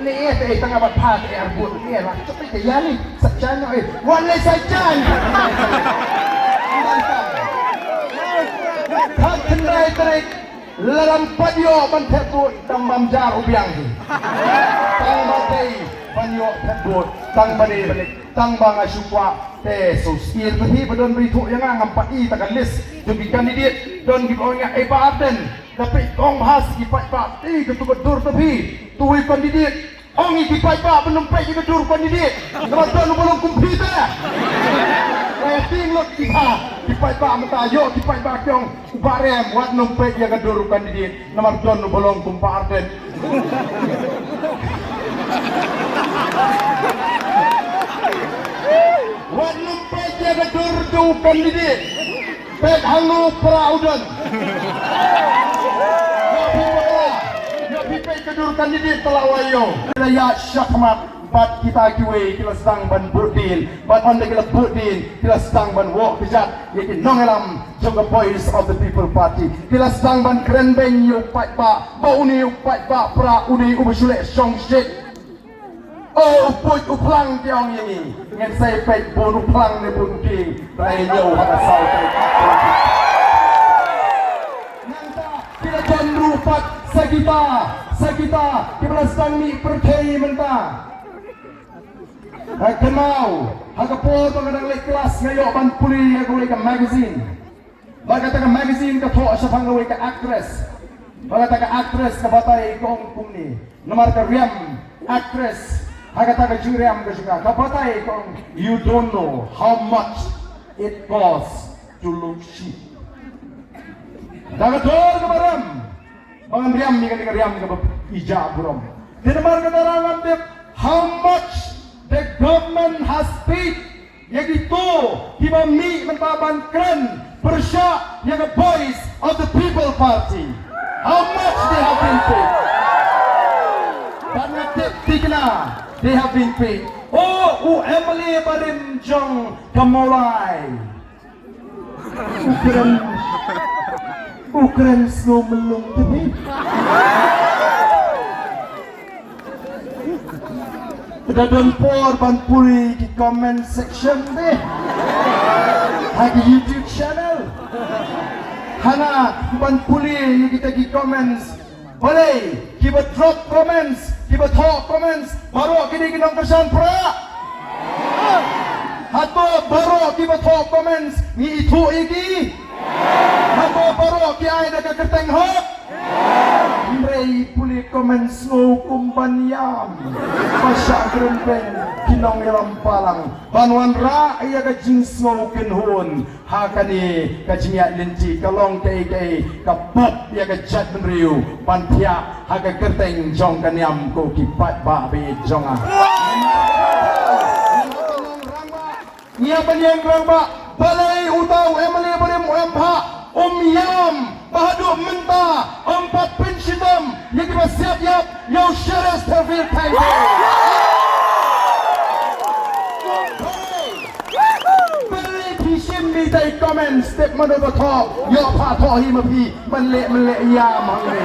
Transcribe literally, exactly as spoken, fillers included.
Te eh, te eh, tang ba pha te eh, arbut te eh, la chok te eh, ya ni, sa jan eh, wan le sa jan. Khat khyndai tarik, lada ym pat ïoh ban thep vote, tang bam jar u biang hi. Tang ba dei ban ïoh thep vote, tang ba dei ban, tang ba nga shu kwah te, so sngewthuh hi ba don ba ithuh ïa nga, ngam pat i ta ka list jong ki candidate, don kiba ong ïa i Bah Ardent. Da peit kong bha sa ki paidbah, i katu ka dur ta phi, tu i candidate. Ong i ki paidbah ban ym peit ïa ka dur candidate. Namar don uba long kum phi te. Ka ïa tieng lut ki ha ki paidbah mynta, ïoh ki paidbah ki ong u Bah Rem wat nym peit ïa ka dur candidate. Namar don uba long kum Bah Ardent. Wat nym peit ïa ka dur jong u candidate. Peit hangno para u don. Ïa phi bakla, ïa phi peit ka dur candidate, tala wai ïoh. Ki la ïaid shakhmat bad kita kiwei, ki la sdang ban bud dien, bad ynda ki la bud dien ki la sdang ban wad kjat ïa ki nongïalam jong ka Voice of the People Party. Ki la sdang ban kren beiñ ïa u paidbah, ba une u paidbah para une uba shu leh shongshit. O u puit u phlang, ki ong ïa ngi. Ngin sa ïa peit bun u phlang ne bun ki. Ba la ïa ñiew ha ka saw tarik. Nangta ki la don ruh pat sa kita, sa kita kiba la sdang mih pyrthei mynta. Ha kynmaw, ha ka por ba nga dang leit klas, nga ïoh ban pule ïa kawei ka magazine. Bad kata ka magazine ka thoh shaphang kawei ka actress. Bad kata ka actress ka batai, ka ong kumne. Namar ka riam actress ha kata ka jingriam ka jong ka, ka batai, ka ong, "You don't know how much it costs to look cheap." Da ka dor kaba ram ba ngan riam ïa kane ka riam kaba ïa burom. Te namar kata ruh ngam tip how much the government has paid ïa kito kiba mih mynta ban kren pyrshah ïa ka Voice of the People Party. How much they have been paid? Bad nga tip thikna they have been paid. O u M L A barim jong ka Mawlai, u kren, u kren sngew myllung te phi. Te da don por ban pule ki comment section te ha ki YouTube channel. Hana ban pule ïa kita ki comments. Balei kiba drop comments, kiba thoh comments, baroh ki dei ki nongkyrshan Prah? Hato baroh kiba thoh comments ngi ithuh ïa ki? Hato baroh ki ai da ka kyrteng hok? Hynrei pule comments sngew kum ban ïam. Ba shah kren beiñ ki nongïalam balang ban wanrah ïa ka jingsngew kynhun. Ha kane ka jingïaid lynti ka long kaei kaei ka pop ïa ka jaitbynriew ban thiah ha ka kyrteng jong ka niam, ko ki paidbah ba ïeit jong nga. Ngi ïa ban ïeng rangbah, balei uta u M L A barim u M P H um ïam ba haduh mynta um pat pynshitom ïa kiba siat ïap ïa u Sharif Thavir Thaiboi. Balei phi shim ïa kita ki comments, tip mano ba thoh, ïoh pha thoh hi ma phi, man leh man leh ïam hangne.